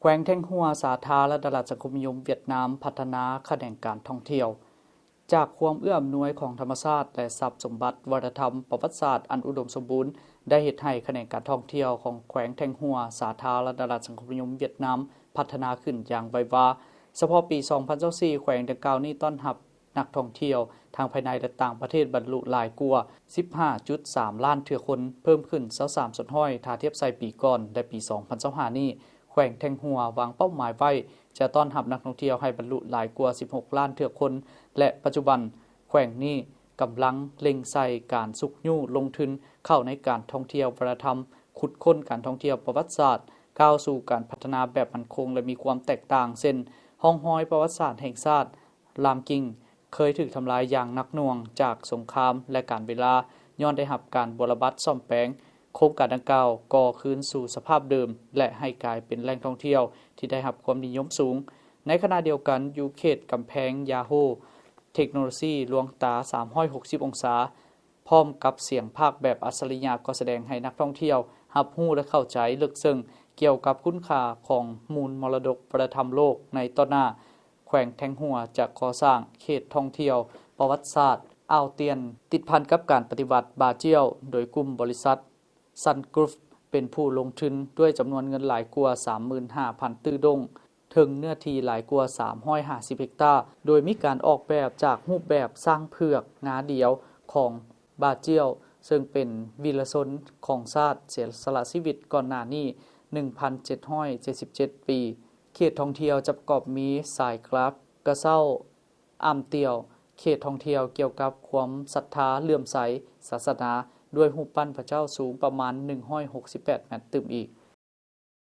ແຂວງແທງຫົວ ສາທາລະນະລັດສັງຄົມນິຍົມຫວຽດນາມ ພັດທະນາຂະແໜງການທ່ອງທ່ຽວ. ຈາກຄວາມເອື້ອອຳນວຍຂອງທຳມະຊາດ ແລະ ຊັບສົມບັດວັດທະນະທຳປະຫວັດສາດອັນອຸດົມສົມບູນ ໄດ້ເຮັດໃຫ້ຂະແໜງການທ່ອງທ່ຽວຂອງແຂວງແທງຫົວ ສາທາລະນະລັດສັງຄົມນິຍົມຫວຽດນາມ ພັດທະນາຂຶ້ນຢ່າງໄວວາ. ສະເພາະປີສອງພັນຊາວສີ່ ແຂວງດັ່ງກ່າວນີ້ຕ້ອນຮັບ ນັກທ່ອງທ່ຽວທັງພາຍໃນ ແລະ ຕ່າງປະເທດບັນລຸຫຼາຍກວ່າສິບຫ້າຈຸດສາມລ້ານເທື່ອຄົນ, ເພີ່ມຂຶ້ນຊາວສາມສ່ວນຮ້ອຍ ຖ້າທຽບໃສ່ປີກ່ອນ ແລະ ປີສອງພັນຊາວຫ້ານີ້ ແຂວງແທງຫົວວາງເປົ້າໝາຍໄວ້ຈະຕ້ອນຮັບນັກທ່ອງທ່ຽວໃຫ້ບັນລຸຫຼາຍກວ່າສິບຫົກລ້ານເທື່ອຄົນ ແລະ ປັດຈຸບັນແຂວງນີ້ກຳລັງເລັ່ງໃສ່ການຊຸກຍູ້ລົງທຶນເຂົ້າໃນການທ່ອງທ່ຽວວັດທະນະທຳ, ຂຸດຄົ້ນການທ່ອງທ່ຽວປະຫວັດສາດ, ກ້າວສູ່ການພັດທະນາແບບໝັ້ນຄົງ ແລະ ມີຄວາມແຕກຕ່າງ ເຊັ່ນ ຮ່ອງຮອຍປະຫວັດສາດແຫ່ງຊາດ ລາມກິງ ເຄີຍຖືກທຳລາຍຢ່າງໜັກໜ່ວງຈາກສົງຄາມ ແລະ ການເວລາ, ຍ້ອນໄດ້ຮັບການບົວລະບັດສ້ອມແປງ, ໂຄງການດັ່ງກ່າວກໍຄືນສູ່ສະພາບເດີມ ແລະ ໃຫ້ກາຍເປັນແຫຼ່ງທ່ອງທ່ຽວທີ່ໄດ້ຮັບຄວາມນິຍົມສູງ. ໃນຂະນະດຽວກັນ, ຢູ່ເຂດກຳແພງຢາໂຮ, ເທັກໂນໂລຊີລວງຕາສາມຮ້ອຍຫົກສິບອົງສາ, ພ້ອມກັບສຽງພາກແບບອັດສະລິຍະ ກໍສະແດງໃຫ້ນັກທ່ອງທ່ຽວຮັບຮູ້ ແລະ ເຂົ້າໃຈເລິກເຊິ່ງກ່ຽວກັບຄຸນຄ່າຂອງມູນມໍລະດົກວັດທະນະທຳໂລກໃນຕໍ່ໜ້າ. ແຂວງແທງຫົວຈະກໍ່ສ້າງເຂດທ່ອງທ່ຽວປະຫວັດສາດອ່າວຕຽນ ຕິດພັນກັບການປະຕິວັດບາຈຽວ ໂດຍກຸ່ມບໍລິສັດ Sun Group ເປັນຜູ້ລົງທຶນດ້ວຍຈຳນວນເງິນຫຼາຍກວ່າສາມໝື່ນຫ້າພັນຕື້ດົງ, ເຖິງເນື້ອທີ່ຫຼາຍກວ່າສາມຮ້ອຍຫ້າສິບເຮັກຕາ, ໂດຍມີການອອກແບບຈາກຮູບແບບຊ້າງເຜືອກງາດຽວຂອງບາຈຽວ, ເຊິ່ງເປັນວີລະຊົນຂອງຊາດເສຍສະຫຼະຊີວິດກ່ອນໜ້ານີ້ໜຶ່ງພັນເຈັດຮ້ອຍເຈັດສິບເຈັດປີ. ເຂດທ່ອງທ່ຽວຈະປະກອບມີສາຍກຣາບກະເຊົາ ອ່ຳຕຽວ, ເຂດທ່ອງທ່ຽວກ່ຽວກັບຄວາມສັດທາເຫຼື້ອມໃສສາສະໜາ ດ້ວຍຮູບປັ້ນພະເຈົ້າສູງປະມານໜຶ່ງຮ້ອຍຫົກສິບແປດແມັດຕື່ມອີກ.